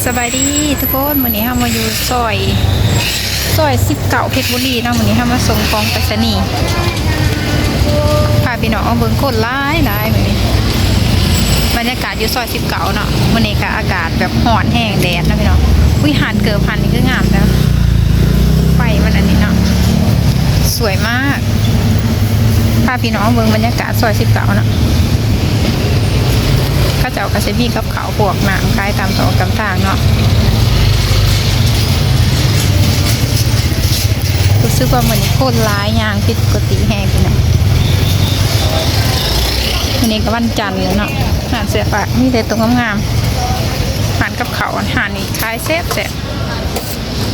ສະບາຍດີທຸກຄົນ, ມື້ນີ້ເຮົາມາຢູ່ຊອຍ ຊອຍສິບເກົ້າ ເພັດບຸລີເນາະ. ມື້ນີ້ເຮົາມາສົ່ງຂອງໄປສະນີ. ພາພີ່ນ້ອງມາເບິ່ງຄົນຫຼາຍໆ ມື້ນີ້ ບັນຍາກາດຢູ່ຊອຍສິບເກົ້າເນາະ. ມື້ນີ້ກະອາກາດແບບຮ້ອນແຮງ ແດດເນາະພີ່ນ້ອງ. ອຸ້ຍ ຮ້ານເກີບຮ້ານນີ້ຄືງາມແທ້ ໄຟມັນອັນນີ້ເນາະ ສວຍມາກ. ພາພີ່ນ້ອງເບິ່ງບັນຍາກາດຊອຍສິບເກົ້າເນາະ. ເຂົາເຈົ້າກໍຊິມີກັບເຂົ້າພວກນ້ຳຂາຍຕາມຕອກຕາມທາງເນາະ. ຮູ້ສຶກວ່າມື້ນີ້ຄົນຫຼາຍ ຍ່າງຜິດປົກກະຕິແຮງພີ່ນ້ອງ. ມື້ນີ້ກໍວັນຈັນແລ້ວເນາະ. ຮ້ານເສື້ອຜ້າມີແຕ່ໂຕງາມໆ. ຮ້ານກັບເຂົ້າ ຮ້ານນີ້ຂາຍແຊບໆ.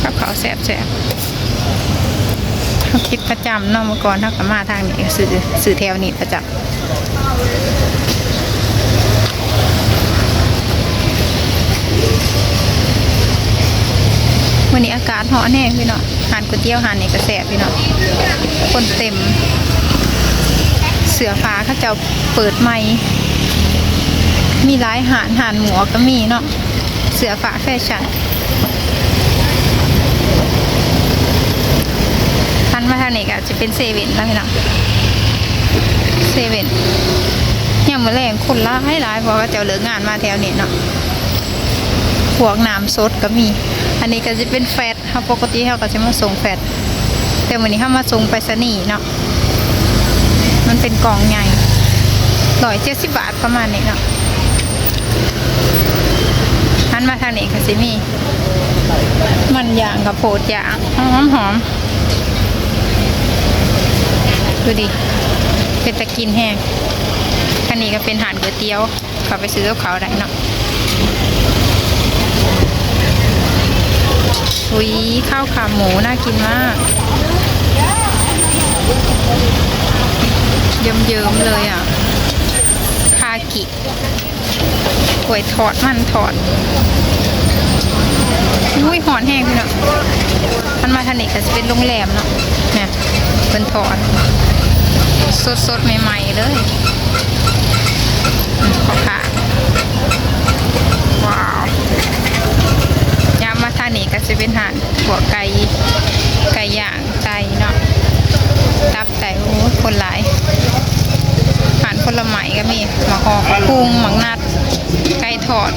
ກັບເຂົ້າແຊບໆ ເຮົາກິນປະຈຳເນາະ. ເມື່ອກ່ອນເຮົາກໍມາທາງນີ້ ຊື້ ຊື້ແຖວນີ້ປະຈຳ. ມື້ນີ້ອາກາດຮ້ອນແຮງພີ່ນ້ອງ. ຮ້ານກ໋ວຍຕຽວຮ້ານນີ້ກໍແຊບພີ່ນ້ອງ, ຄົນເຕັມ. ເສື້ອຜ້າເຂົາເຈົ້າເປີດໃໝ່ ມີຫຼາຍຮ້ານ, ຮ້ານໝວກກໍມີເນາະ. ເສື້ອຜ້າແຟຊັ່ນ. ຫັນມາທາງນີ້ກໍຈະເປັນເຊເວັ່ນແລ້ວພີ່ນ້ອງ, ເຊເວັ່ນ. ຍາມມື້ແລງຄົນຫຼາຍໆ ເພາະວ່າເຂົາເຈົ້າເລີກງານມາແຖວນີ້ເນາະ. ພວກນ້ຳສົດກໍມີ. ອັນນີ້ກໍຈະເປັນແຟດ. ເຮົາ ປົກກະຕິເຮົາກໍຊິມາສົ່ງແຟດ, ແຕ່ມື້ນີ້ເຮົາມາສົ່ງໄປສະນີເນາະ. ມັນເປັນກ່ອງໃຫຍ່ ຮ້ອຍເຈັດສິບບາດ ປະມານນີ້ເນາະ. ຫັນມາທາງນີ້ກໍຊິມີມັນຢ່າງ ເຂົ້າໂພດຢ່າງ ຫອມໆ. ດູດິ ເປັນຕາກິນແຮງ. ທາງນີ້ກໍເປັນຮ້ານກ໋ວຍຕຽວ. ເຂົ້າໄປຊື້ກັບເຂົ້າໄດ້ເນາະ. ອຸ້ຍ ຂ້າວຂາໝູ ໜ້າກິນມາກ ເຍິ້ມໆ ເລີຍອະ. ຄາກິ ກ້ວຍທອດ ມັນທອດ. ອຸ້ຍ ຮ້ອນແຮງພີ່ນ້ອງ. ມັນມາທາງນີ້ກໍຊິເປັນໂຮງແຮມເນາະ. ນີ້ ເພິ່ນທອດສົດໆ ໃໝ່ໆ ເລີຍ ພໍ່ຄ້າ. ວ້າວ ຍາມມາທາງນີ້ກໍຊິເປັນຮ້ານພວກໄກ່ ໄກ່ຍ່າງ ໄກ່ເນາະ ຕັບໄກ່. ໂອ້ ຄົນຫຼາຍ. ຮ້ານຜົນລະໄມ້ກໍມີ ໝາກຫອກ ໝາກຫຸ່ງ ໝາກນັດ ໄກ່ທອດ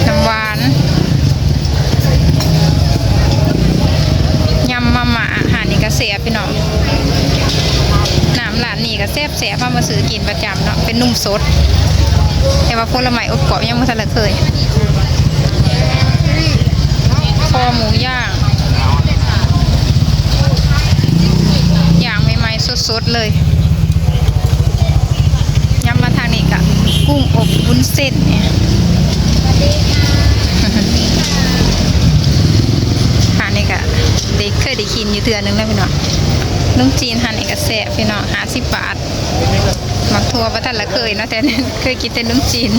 ນ້ຳຫວານ ຍຳມາມ່າ. ຮ້ານນີ້ກໍແຊບພີ່ນ້ອງ, ນ້ຳຮ້ານນີ້ກໍແຊບໆ ເຮົາມາຊື້ກິນປະຈຳເນາະ. ເປັນນົມສົດ ແຕ່ວ່າຜົນລະໄມ້ອົບກອບຍັງບໍ່ທັນລະເຄີຍ. ຄໍໝູຍ່າງ ຍ່າງໃໝ່ໆ ສົດໆ ເລີຍ. ຍາມມາທາງນີ້ກະ ກຸ້ງອົບວຸ້ນເສັ້ນນີ້. ຮ້ານນີ້ກະໄດ້ ເຄີຍໄດ້ກິນຢູ່ເທື່ອໜຶ່ງແລ້ວພີ່ນ້ອງ. ໜົມຈີນຮ້ານນີ້ກະແຊບພີ່ນ້ອງ, ຫ້າສິບບາດ. ໝາກຖົ່ວບໍ່ທັນລະເຄີຍເນາະ, ແຕ່ເຄີຍກິນແຕ່ໜົມຈີນ.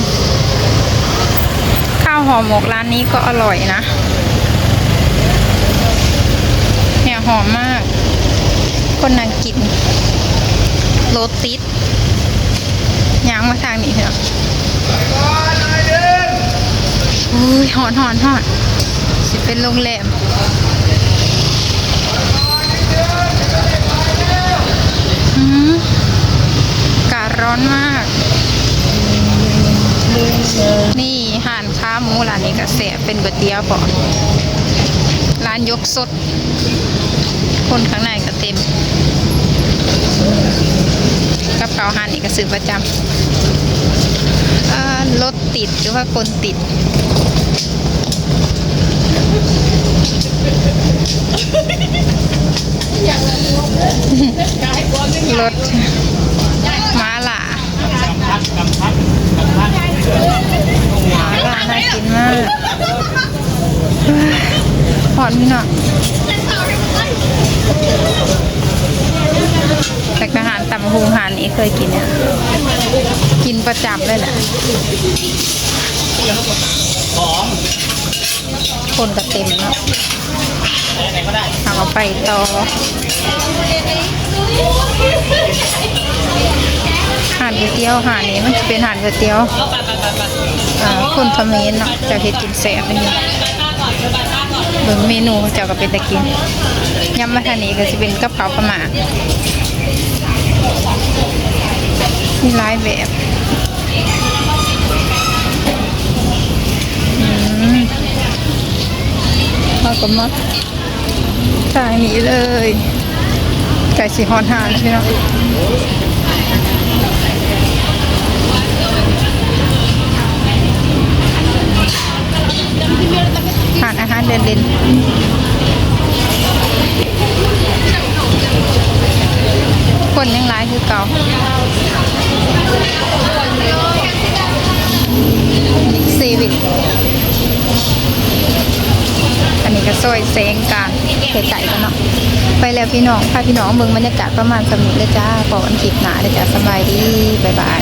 ຂ້າວຫໍ່ໝົກຮ້ານນີ້ກໍອະລ່ອຍນະ, ແນວຫອມມາກ. ຄົນນັ່ງກິນ ລົດຕິດ. ຍ່າງມາທາງນີ້ເນາະ. ອຸ້ຍ ຮ້ອນໆໆ ຊິເປັນໂຮງແຮມ. ອືມ ອາກາດຮ້ອນມາກ. ນີ້ຮ້ານຂາໝູ ຮ້ານນີ້ກະແຊບ, ເປັນກ໋ວຍຕຽວເບາະ, ຮ້ານຍົກສົດ. ຄົນຂ້າງໃນກໍເຕັມ. ກັບເຂົ້າຮ້ານນີ້ກໍຊື້ປະຈຳ. ເອີ ລົດຕິດ ຫຼືວ່າຄົນຕິດ? ລົດ ໝາລ່າ. ໝາລ່າໜ້າກິນມາກ. ຮ້ອນພີ່ນ້ອງ. ແຕ່ກະຮ້ານຕຳບັກຫຸ່ງຮ້ານນີ້ເຄີຍກິນ ກິນປະຈຳເລີຍແຫຼະ. ຄົນກະເຕັມເນາະ. ເຮົາກະໄປຕໍ່. ຮ້ານກ໋ວຍຕຽວ ຮ້ານນີ້ມັນຊິເປັນຮ້ານກ໋ວຍຕຽວ ອ່າ ຄົນຂະເໝນເນາະ ເຂົາເຮັດກິນແຊບເດ້. ເບິ່ງເມນູເຂົາເຈົ້າກໍເປັນຕາກິນ. ຍ່ຳມາທາງນີ້ກໍຊິເປັນກັບເຂົ້າພະມ້າ ມີຫຼາຍແບບ. ອືມ ເຮົາກໍມາ ທາງນີ້ເລີຍ ໃກ້ຊິຮອດຮ້ານແລ້ວເນາະ. ຮ້ານອາຫານເດີ່ນໆ ຄົນຍັງຫຼາຍຄືເກົ່າ. ເຊເວັນ ອັນນີ້ກໍຊອຍແສງການໃກ້ໆກັນເນາະ. ໄປແລ້ວພີ່ນ້ອງ ພາພີ່ນ້ອງເບິ່ງບັນຍາກາດປະມານສ່ຳນີ້ເດີຈ້າ. ພໍ້ກັນຄລິບໜ້າເດີຈ້າ. ສະບາຍດີ ບາຍບາຍ.